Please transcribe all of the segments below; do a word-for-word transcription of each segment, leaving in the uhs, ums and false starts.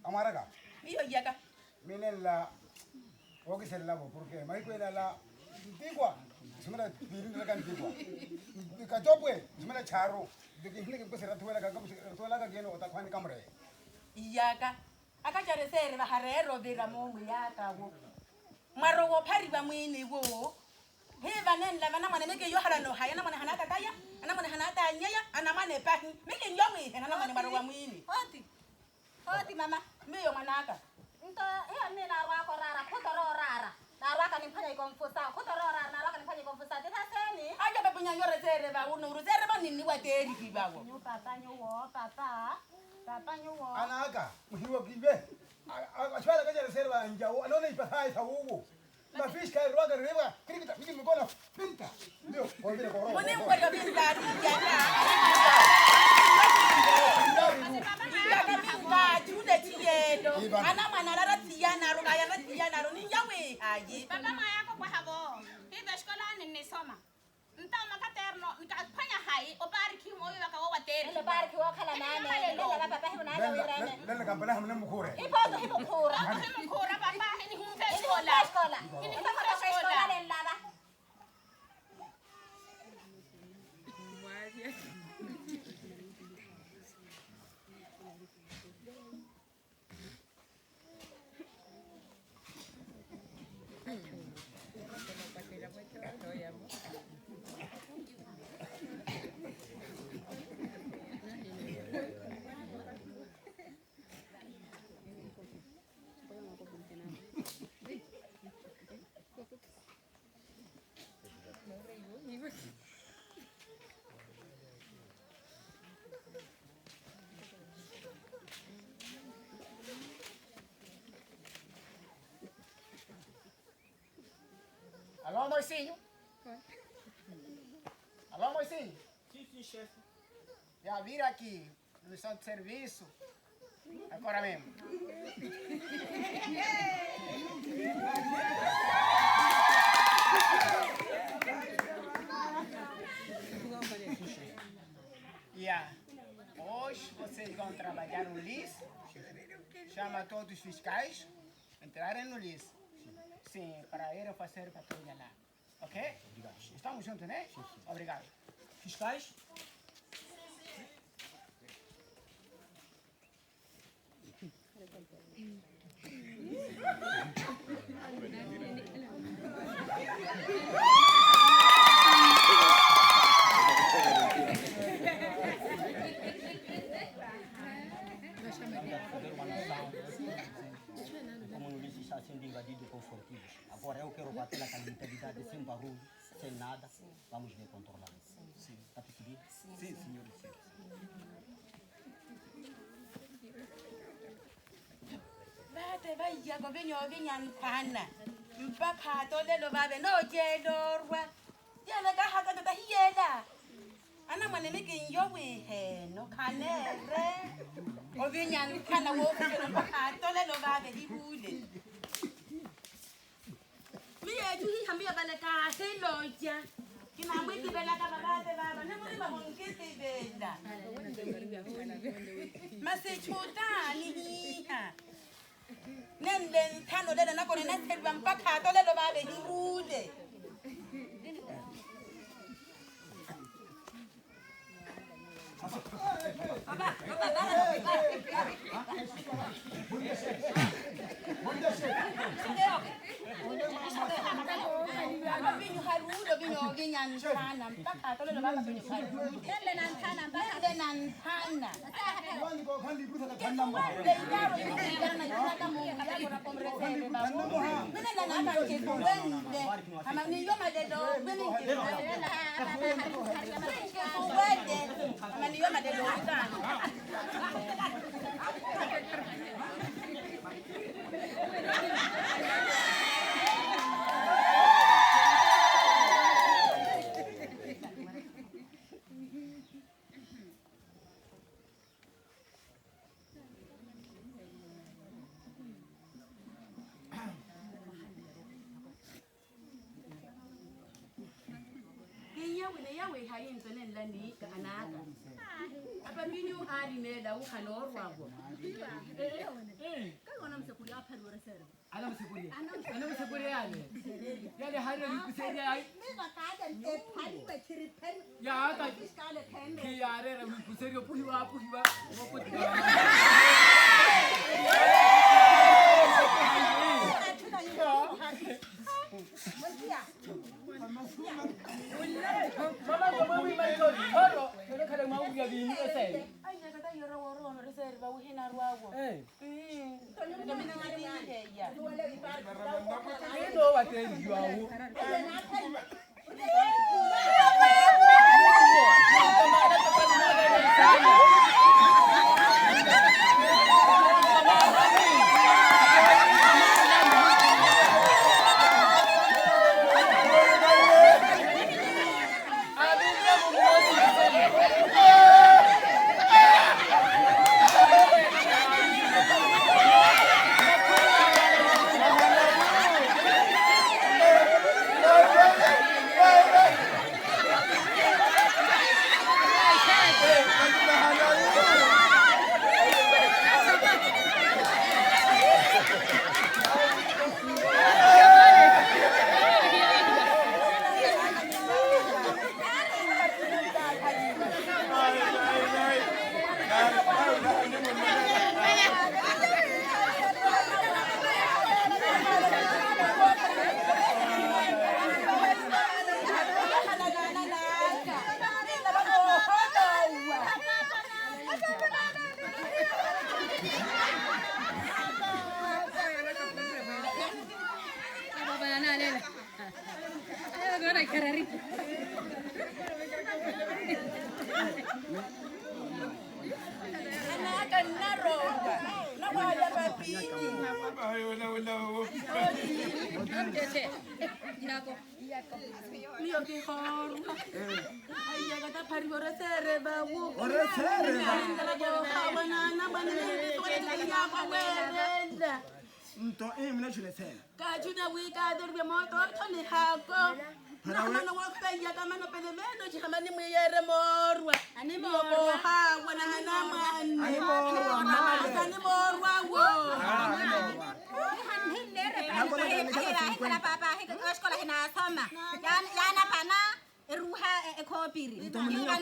Amwaraka. Iyo iyaka. Minenla wokiselelavo, porque mahiku ene ala ntikwa, simana pirinreka ntikwa. Kachopwe, simana charu. Ndiki hine kimkwese rathuwelaka, rathuwelaka keno otakhwani kamureye. Iyaka. Akachare sere vaharero vira momu yaka wo. Mwaro wophariwa mwene wo. Hi vanenla vanamwane meke yohala nohaya, anamwane hanatataya, anamwane hanatanyeya, anamwane pahi. Meke nyo mwihe, anamwane mwaro wa mwene. Oti. Oti, mama. Miyo mwanaka. Nto, hiyo ni narwako rara, khutoro rara. Narwaka ni mphanya ikomfusa, khutoro rara, narwaka ni mphanya ikomfusa. Tithaseni. Aja papunya nyore sere va unuru, sere va nini wa teri kivawo. Nyu papa, nyuwo, papa. Papa, nyuwo. Anaka, muhiwa kive. Ashwala kachara sere va njawo, anona ipathai sa uwo. Mafishi ka rwaka rewa, kirikita, miki mikona, pinta. Ndio, kwa vile kwa roho. Mone ngwelo pinta, pinta. Pinta minta, chule chiyelo. Ana mwana la ratia naro, kaya ratia naro, ni nyawe, ayi. Baba mayako kwa havo. Hivi shkola ni nisoma. Nta makaterno, nkaphwanya hai, opariki moyo waka wo wateri. Ele pariki wokhala nani, ele la papa hiyo nani wirene. Lele kampala hamna mukhure. Ipoto hi mukhura. Hi mukhura, papa, hini humpe shkola. Shkola. Hini humpe shkola. Lele lava. Alô, moisinho? Alô, moisinho? Sim, sim, chefe. Já vira aqui. Missão de serviço. Agora mesmo. Yeah. Hoje vocês vão trabalhar no lice. Chama todos os fiscais entrarem no lice. Sim, para irem fazer patrulha lá. Ok? Obrigado. Estamos juntos, né? Sim, sim. Obrigado. Fiscais? Como não disse, está sendo invadido por furtivos. Agora eu quero bater a mentalidade sem barulho, sem nada. Vamos ver controlar. Está percebido? Sim, senhor. Vate vaiyako vinyo vinyankhwana, mpakha tolelo vave nocelorwa. Yale kahaka tata hiyela. Anamwane mikinyo wiheno khanere. Ovinyankhwana wofukela mpakha tolelo vave hihule. Miyo etchu hiha miyo vale kahilocha. Kinamwikivelaka vavate vava, ni murima munkitivela. Masi echutani hiha. Nenle nthano lelo nakona natheliwa mpakha tolelo vave hihule. Vinyu harulo, vinyu vinyanthana, mpakha tolelo vava vinyu harulo. Nende nanthana, mpakha. Nende nanthana. Kinya wene yawe hayi nto nenla ni ka anaka. Apa minyu ari nela ukhana orwavo. Kangona msakuli aphari ora sere. Ana msakuli. Ana msakuli yale. Yale hari ni kuseri ai. Mimi bakada ephari we chiri phari. Ya aka. Kiyarera mikuserio puhiwa puhiwa. Mama ngomwe wima ilo lihoro kelekhala mwaurya vini esele. Ai nakata yoro woro ono reseri vauhina rwawo. Eh. Ino watendiwawo. Anaka nnaronga, nakwaya papinyu. Miyo kihorwa. Aiya, kataphariwa oresere vawo. Oresere vawo. Hawanana mwana mimi, kwa werenda. Nto, eh, muna chule sena. Kachuna wi kathoriwe moto, othoni hako. Para we- Nahamano wofeya kamano pele meno chihamani mwiyere morwa. Ani morwa. Hawa na hana mwane. Ani morwa, mwane. Ani morwa wo. Ah, ani morwa. Nakola kani kala cinquenta. Papa, hika oskola hinasoma. Yana, yana pana. Eruha, e, e, khopiri. Nto muninga.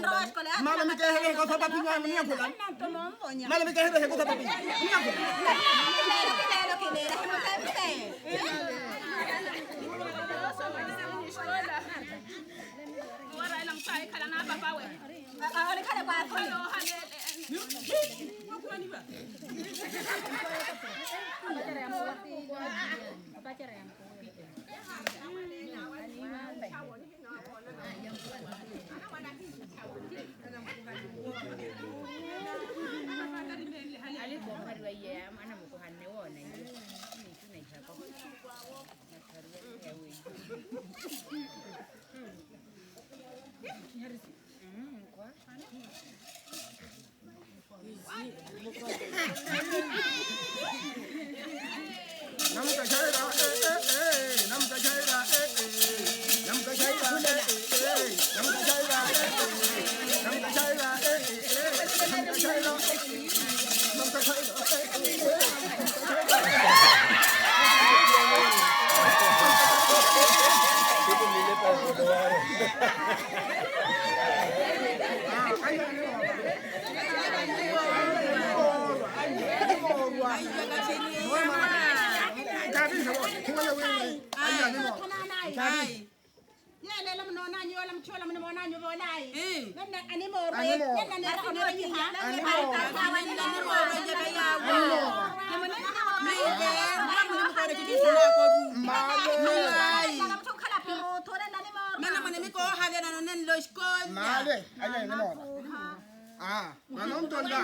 Mala mikehere ko sa papi nwa muninga kola. Nto mombonya. Mala mikehere ko sa papi. Muninga kola. Kilelo, kilelo, kilelo, himutembuse. Wara ela muthu ahikhala na papa we. A, a, olikhala kwakho. Alikophariwa iye anamukohanne wona iye. Nitu na ihako. Naphariwa iye. Mm, kwa. Ai. Yelela munonanyu yola mutchu yola muno monanyu volai. Eh. Nana animorwa. Animorwa. Nana nera onera kiha. Animorwa. Animorwa. Male. Mana mwana mikohale nano nenlo xikola. Male. Aya animorwa. Ah, vano ntonda.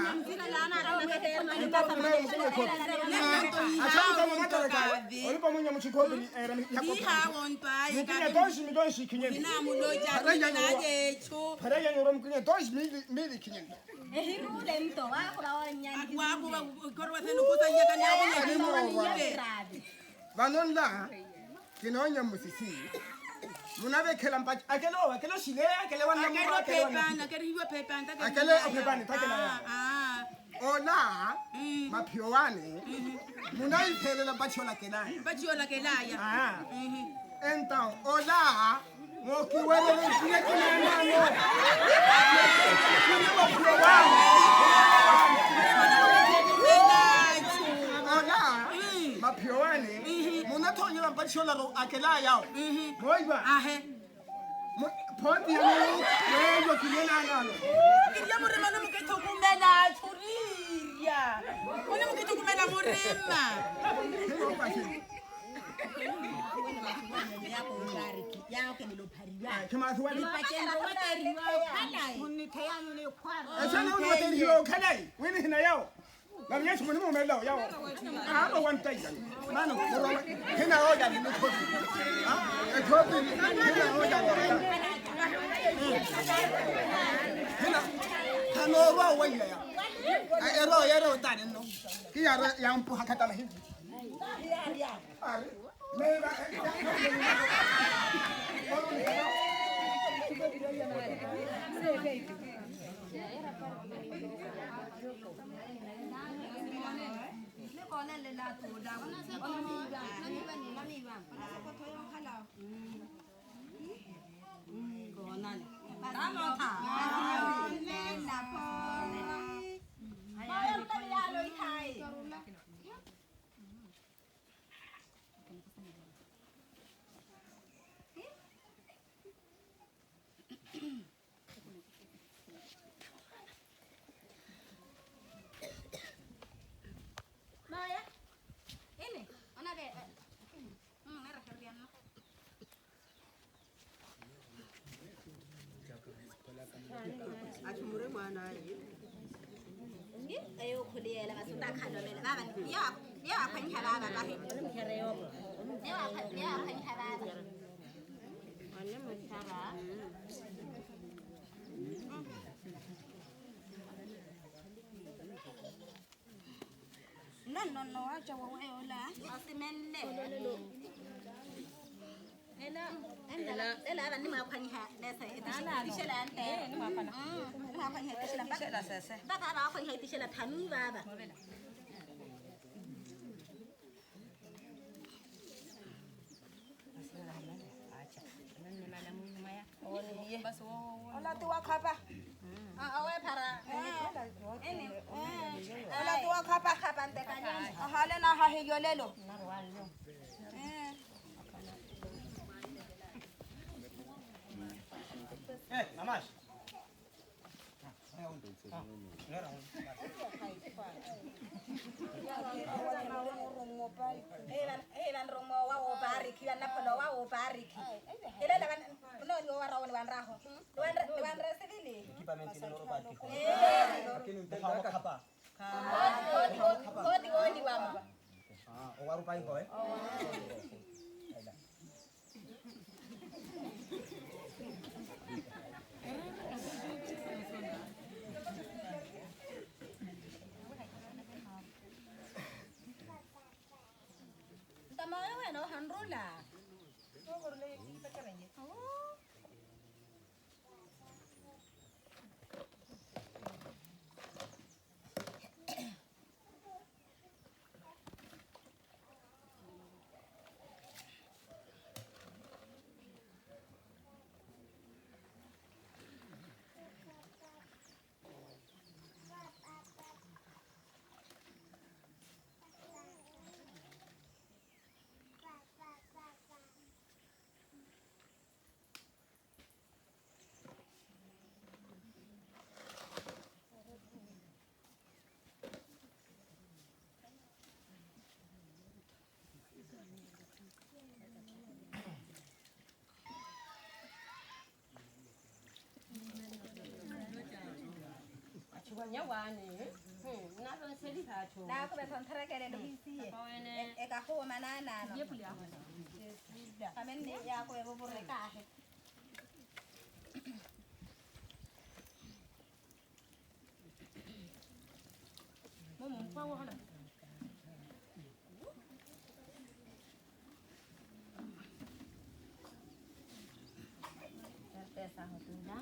Achamuka mumatareka. Olipa munya muchikopili era. Mukinya dos milhões e quinhentos. Para yanyu ro mukinya dos mil, mil e quinhentos. Ehirule nto wakuva onyani. Vano nla kinonya musisi. Munavekhela mpacha akelo akelo shile akele wanna. Akelo pepani, akelo hiwa pepani. Akelo pepani takela. Ola maphiyo wane. Munaithelela mpacha olakelaya. Mpacha olakelaya. Entaw ola mokiwerele nkiye kinanano. Ola maphiyo wane. Munathonyela mpacha olaro akelaya. Moiva. Ahe. Photi yanu yeyo kinenanano. Kiriya murima ni mukithukumela churirya. Uni mukithukumela murima. Echana uni wateriwa ukhalai wini hina yao. Nave Yesu muni mumelelo yawo. Ano one thousand. Mano, murowe. Hina oya ni mikosi. Ha? Ekosi, hina oya. Hina. Hano ro wanya ya. Ero yero tani no. Ki ya ya mpu hakata na hivi. Ari. Maya, ini, ona ve, mm, era kariano. Achumure mwana ayi. Ni ayo khuliyela basi utakhalomela baba ni yo, yo akhwaniha baba bahi. Yo akhwa- yo akhwaniha baba. Ane mutara. No no no wacha wawe ola. Asimenle. Ela ela ela aba ni mwakhwaniha lesa etishela ante. Ni mwakhwaniha etishela mpaka sese. Mpaka aba wakhwaniha etishela thanu baba. Ola ti wakhapa. Awe para. Ola ti wakhapa. Khapa ntekanyana. Ahale na hahiyolelo. Eh, mamashi. Eh, van- eh, vanromo wa wopariki, vanapholo wa wopariki. Elela van- no ni warawo ni vanraho. Ni vanra- ni vanra sivili. Eh. Koti woni wama. Ah, owarupa iho, eh? Ntama wewe wena ohanrula. Nyawani, hmm, nalo nseliha athu. Nako bekhontharakerelo hisiye. Papa wene. E-, ekahuwa mananano. Yepuli aho. Amen, ni yako evovorekahe. Mumu mukwa wohola. Ula.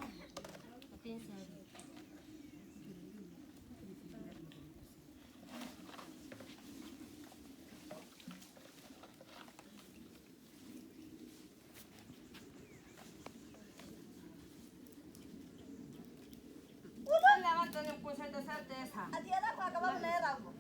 Ula, vantani mkusento certeza. Ati ela kwaka va munera vo.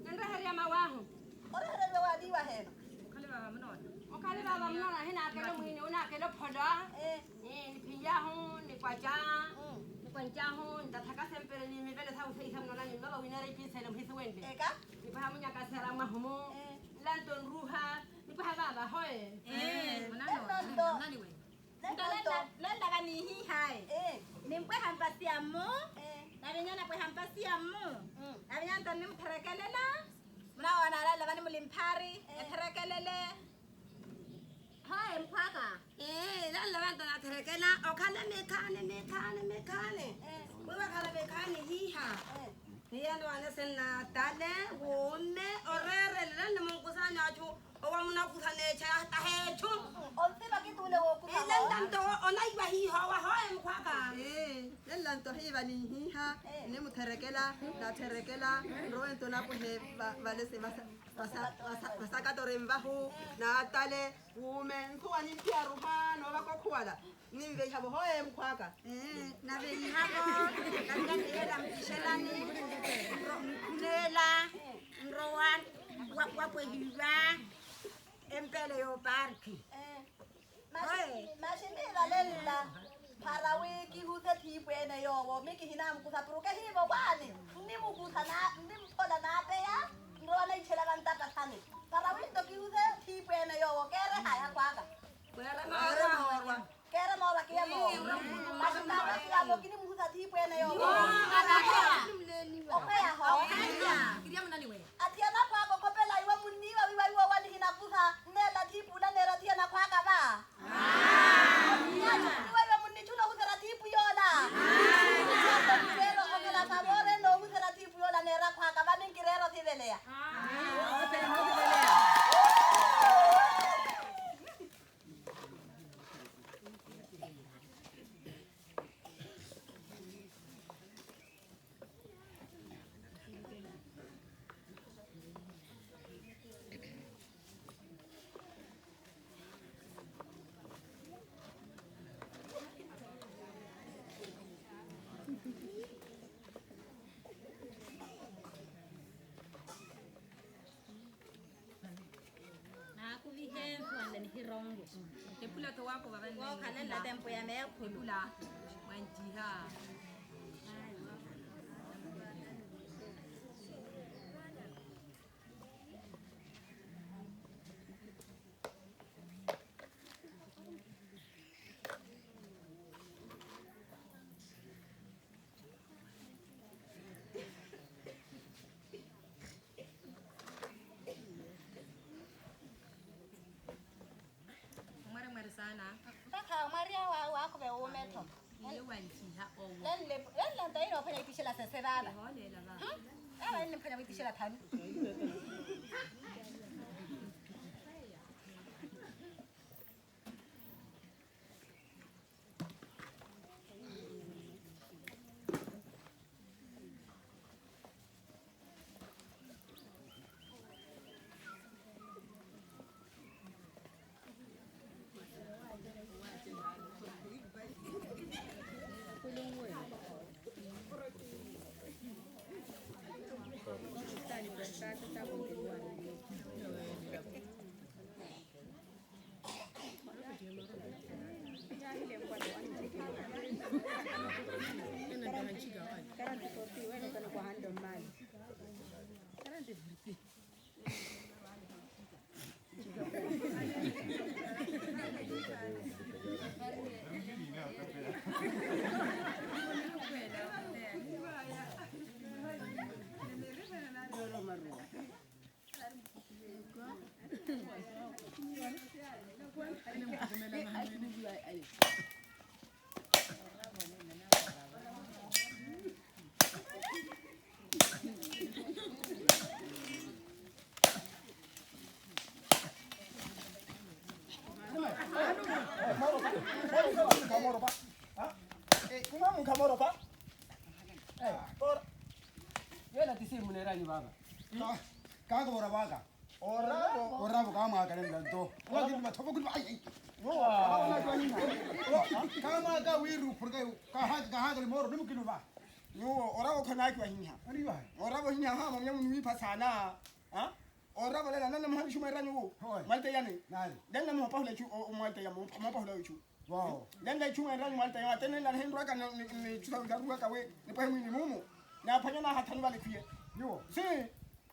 Nende heri ya mawahu. Ora heri wa diwa heno. Mukhale vava munona. Mukhale vava munona, hina akelo mwini, una akelo phola. Eh. Eh, ni phinyahu, ni kwacha. Mm. Ni kwanchahu, ntathaka sempele ni mivele sa useisa munona ni mama winera ipisele mhisi wende. Eka? Ni paha munyaka sera mwahumu. Eh. Lanto nruha, ni paha vava hoe. Eh. Munano, munani we. Nto lalla, lalla vanihihayi. Eh. Nimpweha mpasi ya mmu. Eh. Navinyana pweha mpasi ya mmu. Mm. Navinyana nto nimutherekelela. Munawana lalla vani mulimphari. Eh. Etherekelele. Hoe mphwaka. Eh, lalla vanto natherekela. Okhala mekhani, mekhani, mekhani. Eh. Wiwa khala mekhani hiha. Eh. Ni yano ane senna tale, wome, orerele, ni munkusani athu. Owa munakusa necha tahecho. Onse vakitule wokusa. Ela ntanto onaiva hiho wa hoe mkhwaka. Eh, ela nto hiva ni hiha, eh, ni mutherekela, natherekela, nrowe nto napwehe va-, valese vasa-, vasa-, vasa-, vasakatore mvahu, natale, wume, nsuwa ni mpia ruha, novakokhuwala. Nimveiha vo hoe mkhwaka. Eh, nave ihavo, katika nihela mpishelani, nro-, nela, nrowa, wa-, wapwehiwa, empele yo parki. Eh, mashi-, mashimila lella, para wi kihuse thipwene yowo, mi kihinamukutha, puro kehivo kwani, nnimukutha na, nnimphola napeya, nrowa naichela vantapa thani. Para wi nto kihuse thipwene yowo, kere haya kwaka. Kwere mawa. Kere mawa. Kere mora kiya mo. Masi tata kiya mo kini muhusa thipwene yo. Okhweya ho. Kiriya munani we. Athiana khwako khopela iwe munniwa wiwa iwe wani hinakusa. Nela thipula nera thiana khwaka va. Iwe iwe munnichuna husera thipu yola. Kero okela favore no husera thipu yola nera khwaka va ninkirero thiveleya. Nakuvihe mpuwanle ni hirongwe. Epula tho wako vava nne. Wokhalela tempo ya mekhulu. Epula. Mwanjiha. Omwarimwari sana. Mpakha omwari awo awo akuve umetho. Iye wanchiha owo. Lenle, lenle nto ino ophwanya witishela sese vava. Eholela vava. Hmm? Ava ene niphwanya witishela thanu. Eranyu baba. Ka- Kaka ora baka. Oravo. Oravo kamwaka nenda nto. Wakini mathopo kuti ai ai. Kamwaka wiru purke kahaka kahaka limoro nimukinu ba. Nyuwo oravo khonaki wahinya. Ari ba. Oravo hinya ha mamya munwipa sana. Ha? Oravo lela nana muhali shuma eranyu wo. Hoi. Malte yane. Nani? Nana muhapahula chu o malte ya muhapahula chu. Wow. Nende chuma ndani mwalta ya tene na hendwa ka ni chusa udaruwa ka we ni pa mwini mumu. Na phanya na hatanu vale kwiye. Yo. Si.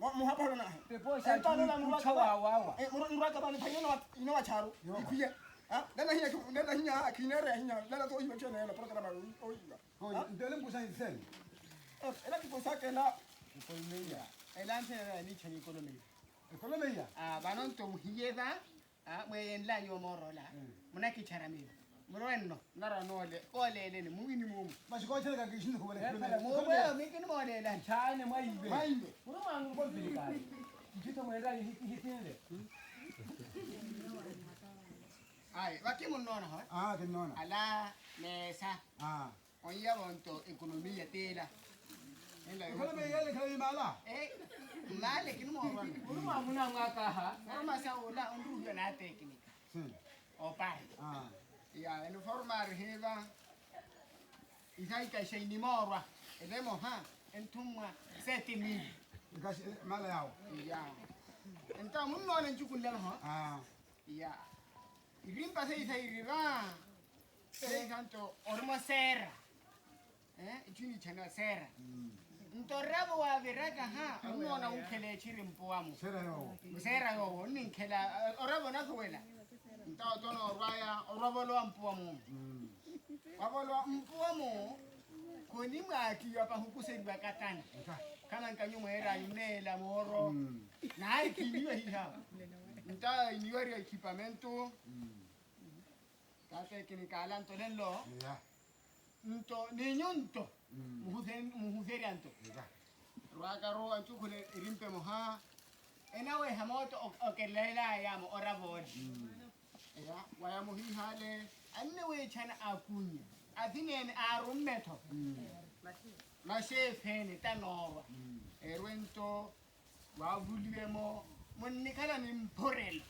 Muhapa hona na. Pepo sha. Enta na muraka wa wa. Eh muraka ba ni phanya na ino wa charo. Kwiye. Ha? Dana hinya dana hinya kinere hinya dana to iwe chene na program o iwa. Ko ndele mbusa isen. Ela kikusakela. Economia. Ela ntse ni chani economia. Economia. Ah, vano nto muhiye va. Ah, mweyenlanyu omorola. Munakitchara miyo. Murwenno narwa nole koleleni muwini mumu. Masi kotcheleka kishini kuwele. Mweyo miki ni molelani. Chane mwaive. Mwaive. Muru mwangu mkompilikani. Mchito mwendanyu hitinle. Ai vaki munnona ho. Ah, kinnona. Ala mesa. Ah. Oiya vonto ekonomiya tela. Ekonomiya yele khala imala. Eh, male kini morwa. Ulu mwa muna mwakaha. Morwa sa ola onruhwa na teknika. Sin. Opai. Ah. Ya eno formar heva. Isaika shaini morwa. Elemo ha entumwa seti mili. Mala yao. Ya. Enta munnona nchukunlelo ha. Ah. Ya. Irimpa seisa iriva. Seisa nto orimo sera. Eh, ichuni chana sera. Nto ravo waviraka ha onona ukhela echiri mpuwamu. Sera yowo. Sera yowo ninkhela oravo nathuwela. Nto tono orwaya orwavolowa mpuwamu. Wavolowa mpuwamu. Koni mwatiwa pahukuseriwa katana. Kama nkanyu mwera yunela moro. Naye kiniwa hiha. Nta iniwa ri equipamento. Tata kinikala nto lenlo. Nto ninyu nto. Muhuserya nto. Rwaka ro anchukhule erimpe moha. Enaweha moto okelelaya mo oravoli. Eya waya muhihale. Anne wechana akunya. Athinene arummetho. Mashefene tanorwa. Erwe nto wavuliwemo. Munnikhala ni mphurelo.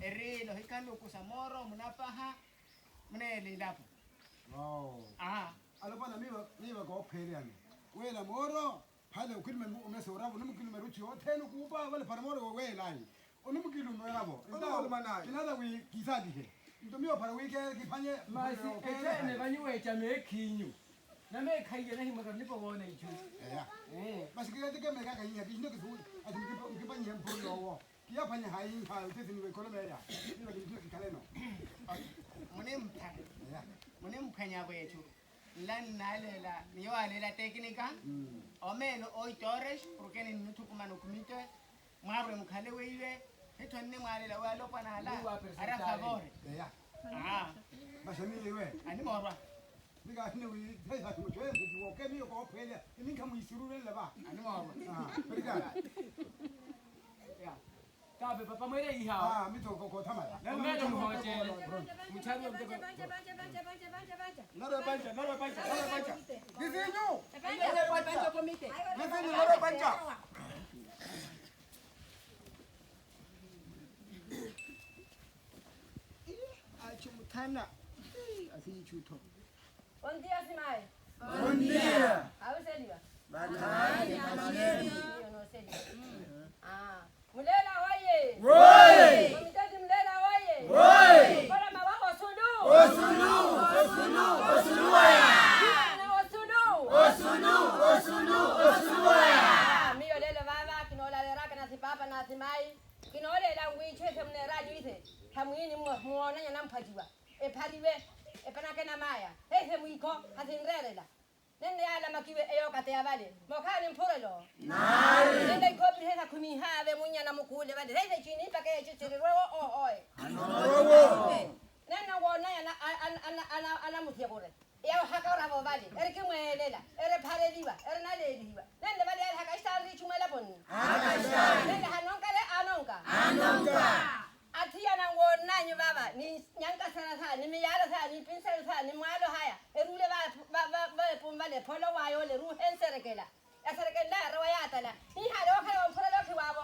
Erilo hikhaluku sa moro munapaha. Munele ilapo. Aha. Alopwana miva miva kophweleyani. Wela moro phale ukhilumela umesa oravo onimukilumela uchi othene okupa vale para moro wewelani. Onimukilumela oravo kinala wi kisalihe. Nto miyo para wike kiphanye. Masi ethene vanyu wecha mekhinyu. Namekhaiye nahimwaka nipo wona ichu. Eya. Masi kiyatike mekaka inya kihinyo kisu ati nkipanyihe mpuro yowo. Kiyaphwanya hayinkha utesini wekolomeya. Ila kinitino kikhaleno. Munimpha. Munimphanyapo etchu. Nla nnalela miyo alela teknika. Omelo oito horas porque ninnithukumana okhumite. Mwarwe mukhale weiwe. Hitho nne mwalela we alopwana ala ara favore. Eya. Bashamiye iwe. Ani morwa. Nika hine wi thesa kimochwe kiwoke miyo kophwela. Ininka muisururele ba. Ani morwa. Ah, perika. Ya. Tabe papa mwere iha. Ah, mito ko ko thamala. Umene muhochele. Muchari wa mteko. Naro pancha, naro pancha, naro pancha. Bizinyu. Naro pancha komite. Bizinyu naro pancha. Acho mutana. Asi chuto. Bom dia, Simai. Bom dia. Auseliwa. Bakhani amanyeni. Iyo noseliwa. Ah. Mulela waye. Woi. Komiteti mulela waye. Woi. Kola mawa osulu. Osulu, osulu, osulu waya. Ana osulu. Osulu, osulu, osulu waya. Ah, miyo lelo vava kinolaleraka na sipapa na simai. Kinolela ngwichwese muneranyu ise. Hamwini muonanya namphachiwa. Ephariwe, epanake namaya, hehe mwikho, hasinrerela. Nenne yalamakiwe eyo kateya vale, mokhala ni mphurelo. Nari. Nenne ikhopiri hesakhumiha ve munyana mukule vale, hehe chini mpaka echichiri rwewo ohoe. Nenne wonaya anamuthya kure. Yawo hakauravo vale, eri kimwelela, eri phareliwa, eri nalelihiwa. Nenne vale yari hakaxitari chumwela poni. Nenne hanonkale anonka. Anonka. Athiyana nwonanyu vava, ni nyankasera saya, ni miyalo saya, ni ipinselo saya, ni mwalo haya, erúle va, va, va, va epumva lepholo waya ole ruhenserekela. Yasarekenle, yarowa, yatala. Hihale okhala wa mphurelo khiwavo.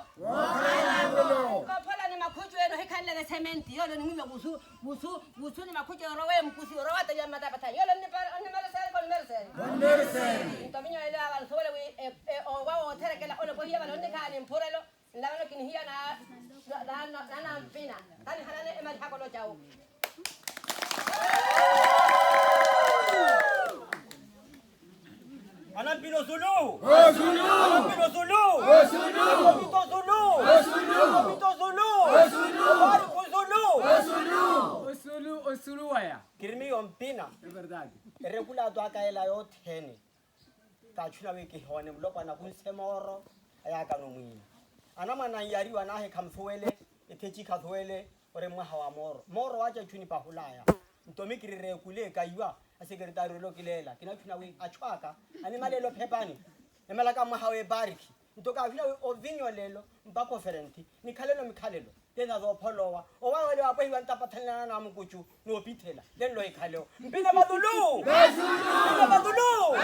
Kophola ni makhuchu eno hikhanleke sementi, yolo ni mwima kusu, kusu, kusu ni makhuchu orowe mkusi, orowa tanya matapatha. Yolo ni pa, ni maresere, kon meresere. Nto minyo ele awa nsuwele wi, e, e, owa otherekela, ono pohiya vano ni khani mphurelo. Nlavano kinihiya na, na, na, na, na mpina. Kani halane emali hakolo chau. Anampino Zulu! Osulu! Anampino Zulu! Osulu! Anampito Zulu! Osulu! Anampito Zulu! Osulu! Osulu! Osulu! Osulu! Osulu waya. Kirimi yompina. É verdade. Erekula atu akaela yothene. Kátchuna wi kihone mulopwana kunse moro, ayakano mwini. Anamwane yariwa nahe khamthuwele, ethechi khathuwele, ore mwaha wa moro. Moro wacha chuni pahulaya. Nto mi kirirekule kaiwa, asekretari olo kilela. Kinatchuna wi atchu aka, animalelo phepani. Emalaka mwaha wepariki. Nto kátchuna wi ovinyo lelo, mpaka oferenti, nikhalelo mikhalelo. Tena zopholowa. Owa wele wapwehiwa ntapathanelana na mukuchu, nopithela. Lenlo ikhalewo. Mpina mazulu! Mpina mazulu!